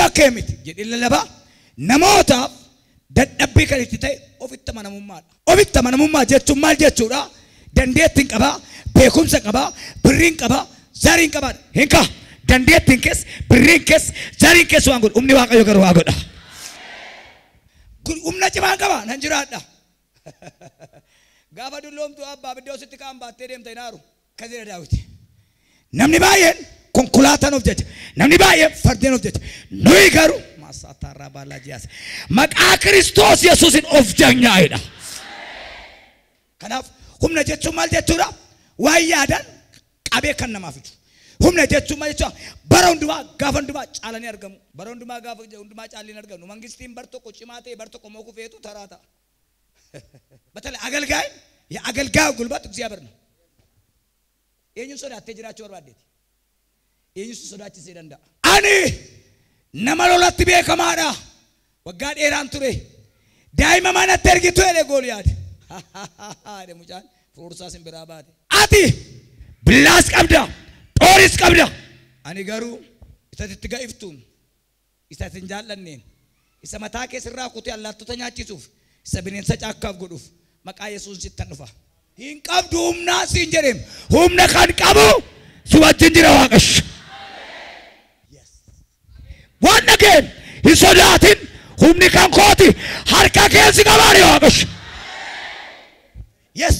Humna kee miti jedhee lallabaa. Namootaaf dadhabbii kan itti ta'e ofitti amanamummaadha. Ofitti amanamummaa jechuun maal jechuudha? Dandeettiin qabaa, beekumsa qabaa, birriin qabaa, zariin qabaa. Hin kaa dandeettiin keessa, birriin keessa, zariin keessa waan godhu humni Waaqayyo garuu waa godha. Humna cimaan qaba nan jiraadha. Gaafa dulloomtu abbaa biddoo sitti kaan baattee deemta hin aaru. Akkas jedha Daawit. Namni baay'een konkolaataan of jecha, namni baay'een fardeen of jecha, nuyi garuu maasaataarraa baallaa jiyaas maqaa Kiristoos Yesuusin of jajnaa'edha. Kanaaf humna jechuun maal jechuudha? Waan yaadan qabee kan namaaf fidu. Humna jechuun maal jechuudha? Bara hundumaa gaafa hundumaa caalanii argamu. Bara hundumaa gaafa hundumaa caalanii argamu. Mangistiin bar tokko cimaa ta'e bar tokko moo kufeetu taraa ta'a. በተለይ አገልጋይ የአገልጋዩ ጉልበት እግዚአብሔር ነው። የኙን ሶዳቴ ጅራቸው ወርባዴት የኙን ሶዳች ሲደንዳ አኒ ነመሎላት ቤከማዳ ወጋ ዴራን ቱሬ ዳይመ ማነት ተርጊቱ ኤለ ጎልያድ ደሙጫን ፎርሳ ሲምብራባት አቲ ብላስ ቀብዳ ጦሪስ ቀብዳ አኒ ገሩ ኢሰትትጋ ይፍቱን ኢሰትንጃለኔን ኢሰመታኬ ስራ ኩቲ አላቱ ተኛቺሱፍ Isa bineensa caakkaaf godhuuf maqaa Yesuus sittan dhufa. Hin qabdu humnaa siin jedheem. Humna kan qabu si wajjin jira Waaqayyo. Waan dhageen hin sodaatin humni kan kooti harka keessi qabaani Waaqayyo. Yes.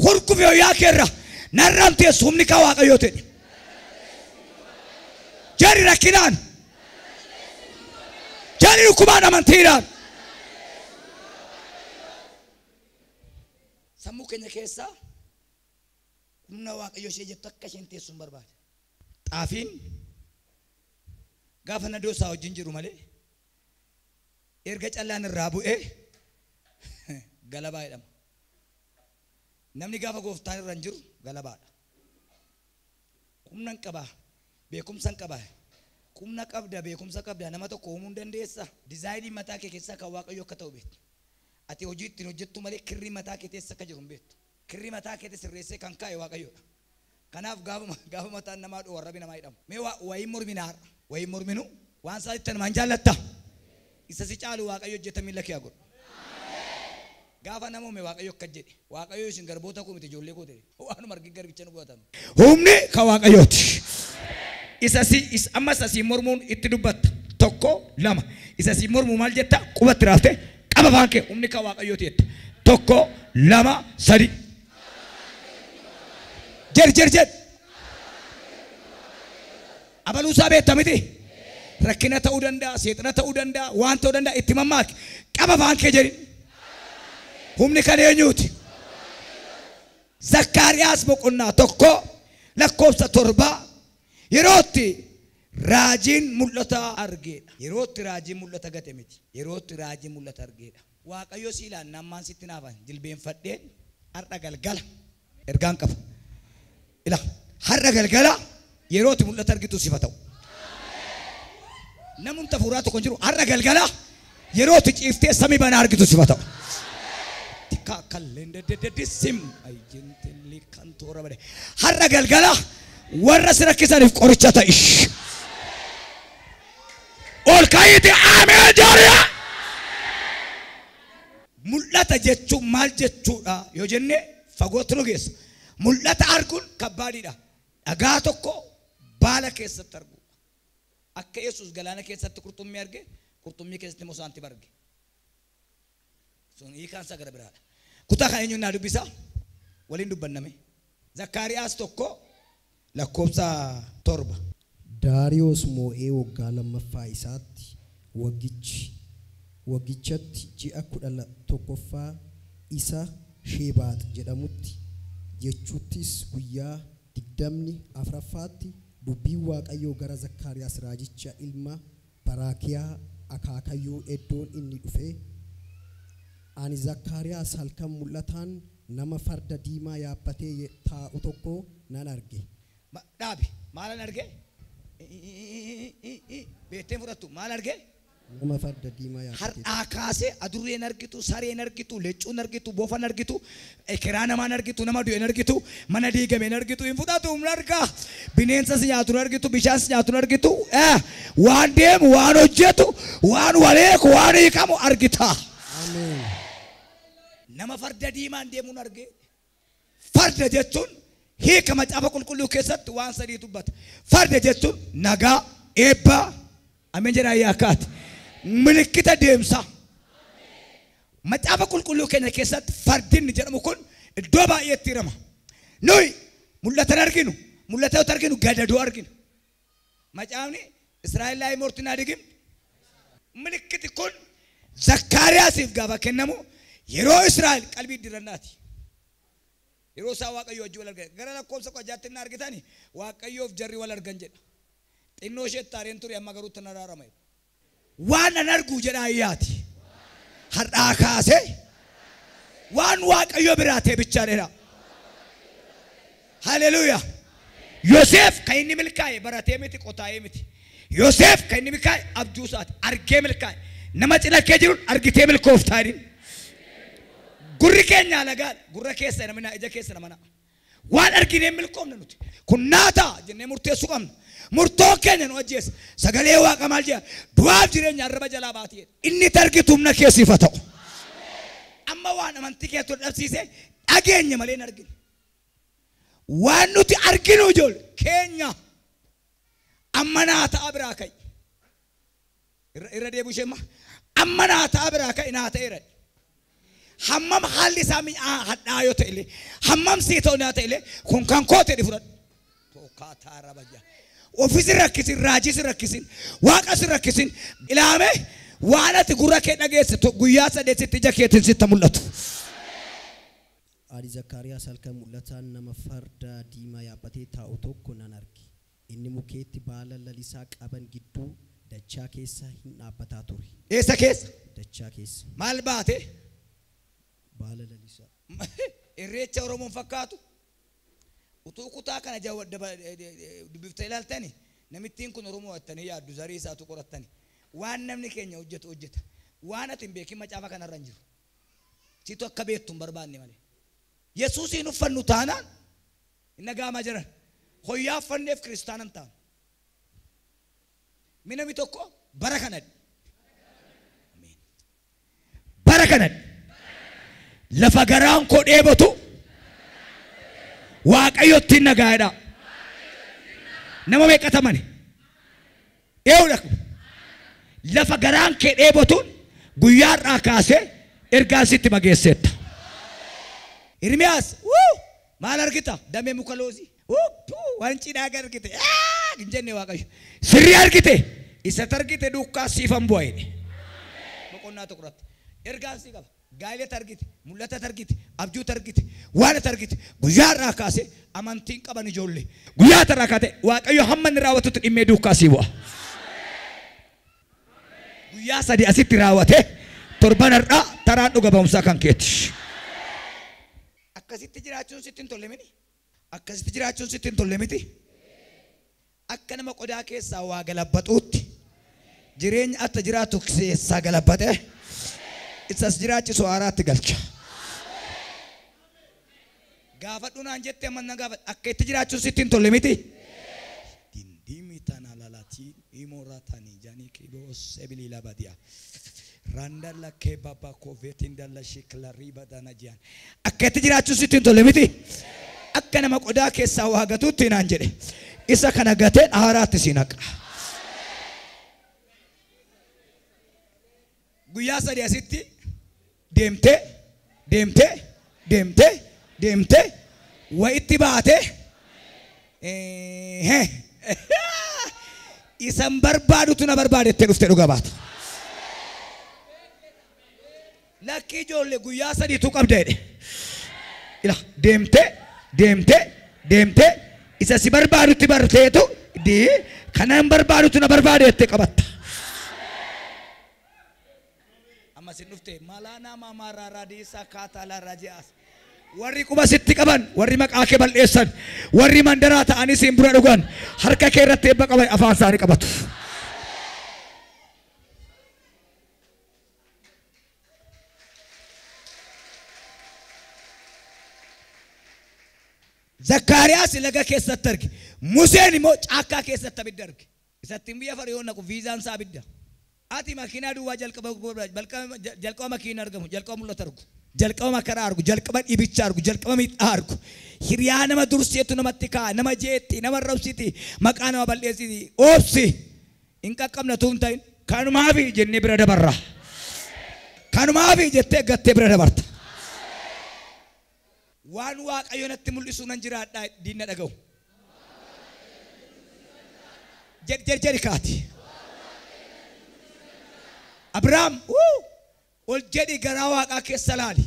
Hurgufi yaa keerra narraan teessu humni kan Waaqayyoo ta'e. Jarri rakkinaan. Jarri dhukkubaan amantiidhaan. Sammuu keenya keessaa humna Waaqayyo ishee jettu akka isheen teessu hin barbaade. Xaafiin gaafa nadoo isaa wajjin jiru malee erga callaan irraa bu'ee galabaa jedhama. Namni gaafa gooftaan irra hin jiru galabaadha. Humna hin qabaa, beekumsa hin qabaa. Humna qabda, beekumsa qabda, nama tokko uumuu hin dandeessa. Dizaayinii mataa kee keessaa kan Waaqayyo akka ta'u beektu. Ati hojii ittiin hojjettu malee kirrii mataa kee keessa akka jiru hin beektu. Kirrii mataa keetti sirreessee kan kaa'e Waaqayyoodha. Kanaaf gaafa mataan namaa dhufu warrabi namaa jedhamu. Mee wayii mormina har'a. Wayii morminu waan isaa itti namaan jaallatta. Isa si caalu Waaqayyo hojjeta miila kee haa godhu. Gaafa nama uume Waaqayyo akkas jedhe. Waaqayyo isin garboota koo miti ijoollee koo ta'e. Waanuma argin garbicha nu godhatan. Humni kan Waaqayyooti. Isa si amma isa si mormuun itti dubbatta. Tokko lama. Isa si mormuu maal jetta? Qubatti raaftee qaba afaan kee humni kan Waaqayyooti jetta. Tokko lama sadi. Jedhi jedhi jedhi. Abaluusaa beekta miti? Rakkina ta'uu danda'a, seexana ta'uu danda'a, waan ta'uu danda'a itti mammaaki. Qaba afaan kee jedhi. Humni kan eenyuuti? Zakkaariyaas boqonnaa 1 lakkoofsa 7 yerootti raajiin mul'ata argeedha. Yerootti raajiin mul'ata gate miti. Yerootti raajiin mul'ata argeedha. Waaqayyo si ilaanna ammaan sitti naafan jilbeenfadheen har'a galgala ergaan qaba. Ila har'a galgala yerootti mul'ata argitu sifa ta'u. Namni tafuuraa tokko hin jiru har'a galgala yerootti ciiftee samii banaa argitu sifa ta'u. Har'a galgala warra si rakkisaniif qoricha ta'i. Ol ka'iiti ameen jaariya. Mul'ata jechuun maal jechuudha yoo jenne fagootti nu geessa. Mul'ata arguun kabbaadidha. Dhagaa tokko baala keessatti argu. Akka Yesuus galaana keessatti qurxummii arge, qurxummii keessatti immoo saantima arge. Sun hiikaan isaa gara biraadha. Kutaa kan eenyuun naa dubbisa? Waliin dubbanname. Zakkaariyaas 1 lakkoofsa 7. Daariyoos moo'ee waggaa 2ffaa isaatti waggichatti ji'a 11ffaa isa Shebaat jedhamutti jechuuttis guyyaa 24ffaatti dubbiin Waaqayyoo gara Zakkaariyaas raajicha ilma Baraakiyaa akaakayyuu iddoon inni dhufe. Ani Zakkaariyaas halkan mul'ataan nama farda diimaa yaabbatee taa'u tokko nan arge. Dhaabi maalan arge? Beektee fudhattu maal arge? Nama farda diimaa yaabbatee Har'aa kaasee adurreen argitu, sareen argitu, leccuun argitu, bofan argitu, ekeraa namaan argitu, nama du'een argitu, mana diigameen argitu, hin fudhatu, hin argaa. Bineensa si nyaatu argitu, bishaan si nyaatu argitu, waan deemu, waan hojjetu, waan waleeku, waan hiikamu argita. Ameen. Nama farda diimaan deemuun argee. Farda jechuun hiika macaafa qulqulluu keessatti waan sadii dubbata. Farda jechuun nagaa, eebba, ameen jedhaa yaakkaati. Milikkita deemsaa. Macaafa qulqulluu keenya keessatti fardinni jedhamu kun iddoo baay'eetti hirama. Nuyi mul'atan arginu, mul'ata yoo arginu gadadoo argina. Macaafni Israa'el laayii moortinaa digim. Milikkiti kun Zakkaariyaasiif gaafa kennamu yeroo Israa'el qalbii dirannaati. Yeroo isaa Waaqayyo wajjin wal argan. Gara lakkoofsa qojaatti inni argitani Waaqayyoof jarri wal argan jedha. Xinnoo ishee taareen ture amma garuu tan araarama. Waan an argu jedha ayyaati. Har'aa kaasee waan Waaqayyo biraa ta'e bichaa dheera. Haleluuyaa. Yoseef kan inni milkaa'e baratee miti qotaa'ee miti. Yoseef kan inni milkaa'e abjuu isaati argee milkaa'e. Nama cina kee jiruun argitee milkooftaa jedhin. Gurri keenya alagaadha. Gurra keessa namni ija keessa nama na'a. Waan arginee milkoofne nuti. Kun naa ta'a jennee murteessuu qabna. Murtoo keenya nu ajjeesa. Sagalee Waaqa maal jedha? Du'aaf jireenya arraba jalaa baati jedha. Inni targitu humna keessiif haa ta'u. Amma waan amantii kee ture dhabsiise dhageenya malee hin argine. Waan nuti arginu ijoollee keenya amma naa ta'a biraa ka'i. Irra deebi'u ishee amma naa ta'a biraa ka'i naa ta'eera. Hammam haalli isaa mi'aa hadhaa yoo ta'e illee hammam sii ta'u naa ta'e illee kun kan koo ta'e fudhadhu. Tokkaataa rabayya. Ofii si rakkisin, raajii si rakkisin, waaqa si rakkisin. Ilaame waan ati gurra kee dhageesse guyyaa sadeetitti ija keetiin sitti mul'atu. Ani Zakkaariyaas halkan mul'ataan nama farda diimaa yaabbatee taa'u tokko nan arge. Inni mukeetti baala lalisaa qaban gidduu dachaa keessa hin dhaabbataa ture. Eessa keessa? Dachaa keessa. Maal baate? Baala lalisaa. Irreecha Oromoon fakkaatu. Utuu kutaa kana dubbiftee ilaaltani namittiin kun Oromoo jettanii yaaddu zarii isaatu qorattani. Waan namni keenya hojjetu hojjeta. Waan ati hin beekin macaafa kanarra hin jiru. Situ akka beektu hin barbaanne malee. Yesuusiin uffannu taanaan hin dhaga'amaa jiran. Hoyyaa uffanneef kiristaana hin taanu. Mi namni tokko bara kanadha. Bara kanadha. Lafa garaan koo dheebotu Waaqayyo ittiin nagaadha. Nama meeqatamani? Eewudha. Lafa garaan kee dheebotuun guyyaa har'aa kaasee ergaan sitti mageesseetta. Irmiyaas maal argita? Damee muka loozii. Waan cidhaa argite. Hin jenne Waaqayyo. Sirrii argite. Isa argite duukaa siifan bu'a jedhe. Boqonnaa tokko irratti. Ergaan sii qaba. Gaa'ela argite, mul'ata argite, abjuu argite, waan argite. Guyyaa har'aa kaasee amantiin qaban ijoollee. Guyyaa har'aa kaasee Waaqayyo hamma inni raawwatutti dhimmee duukaa sii bu'a. Guyyaa sadii asitti raawwate torban har'aa taraan dhuga ba'umsaa kan keeti. Akkasitti jiraachuun sitti hin tolle miti. Akkasitti jiraachuun sitti hin tolle miti. Akka nama qodaa keessaa waa galabbaxuutti jireenya atta jiraatu keessaa galabbatee isas jiraachisu haaraatti galcha. Gaafadhu naan jettee amma na gaafadhu. Akka itti jiraachuun sitti hin tolle miti. Dindimi tana lalatiin imoratanii janii kiboo sebilii labadiyaa. Randalla kee baba koveetiin dalla shikla riba dana jiyan. Akka itti jiraachuun sitti hin tolle miti. Akka nama qodaa keessaa waa gatuutti naan jedhe. Isa kana gateen haaraatti si naqa. Guyyaa sadii asitti deemtee deemtee deemtee deemtee wayitti baatee isan barbaadutu na barbaadettee dhufte dhuga baata. Lakkii ijoollee guyyaa sadiitu qabda jedhe. Ila deemtee deemtee deemtee isa si barbaadutti barteetu kanan barbaadutu na barbaadettee qabatta. Amma sin dhufte malaana mamaraa radiisa kaatala raji'as. Warri quba sitti qaban, warri maqaa kee balleessan, warri mandaraa ta'anii siin bira dhugan, harka kee irratti eebba qaban afaan isaanii qabatu. Zakkaariyaas laga keessatti arge. Museen immoo caakkaa keessatti abidda arge. Isattiin biyya Fariyoon naqu viizaan isaa abidda. Ati makiinaa duwwaa jalqaba makiinaa argamu, jalqaba mul'ata argu, jalqaba makaraa argu, jalqaba dhibicha argu, jalqaba miidhaa argu. Hiriyaa nama durseetu namatti kaa'a, nama jeetti, nama rabsiti, maqaa nama balleessiti. Oobsi hin qaqqabna tuun ta'in kanumaafi jennee bira dabarra. Kanumaafi jettee gattee bira dabarta. Waan Waaqayyo natti mul'isu nan jiraadhaa diinna dhaga'u. Jedhi kaati. Abrahaam ol jedhi garaa Waaqaa keessa laali.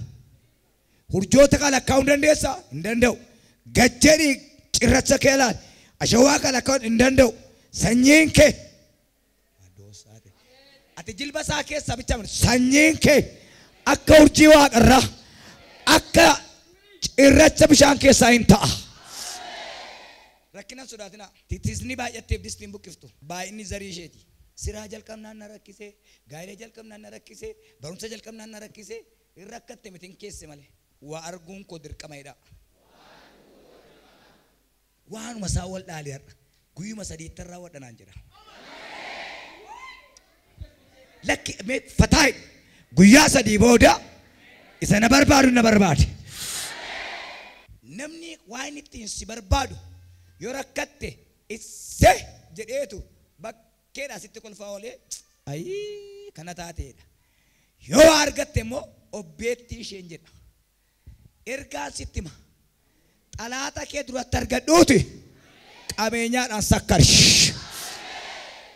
Urjoota kan lakkaa'uu hin dandeessaa? Hin danda'u. Gad jedhi cirracha kee laali. Ashawaa kan lakkaa'uu hin danda'u. Sanyiin kee. Ati jilba isaa keessaa bicha sanyiin kee akka urjii waaqarraa akka cirracha bishaan keessaa hin ta'a. Rakkinaan sodaatinaa. Titisni baay'atteef distiin buqqiftu. Baay'inni zarii isheeti. Siraa jalqabnaan na rakkisee, gaa'ela jalqabnaan na rakkisee, barumsa jalqabnaan na rakkisee, hin rakkatte miti hin keesse malee. Waa arguun koo dirqama jedha. Waanuma isaa wal dhaale har'a. Guyyuma sadiitti irraa wadhanaan jedha. Lakki mee fataa guyyaa sadii booda isa na barbaadu na barbaade. Namni waan ittiin si barbaadu yoo rakkatte isse jedheetu bakkeedha sitti kolfaa oolee ayii kana taateedha. Yoo argatte immoo obbeettii isheen jedha. Ergaan sitti hima. Xalaata kee duratti argadhuuti qabeenyaadhaan sakkari.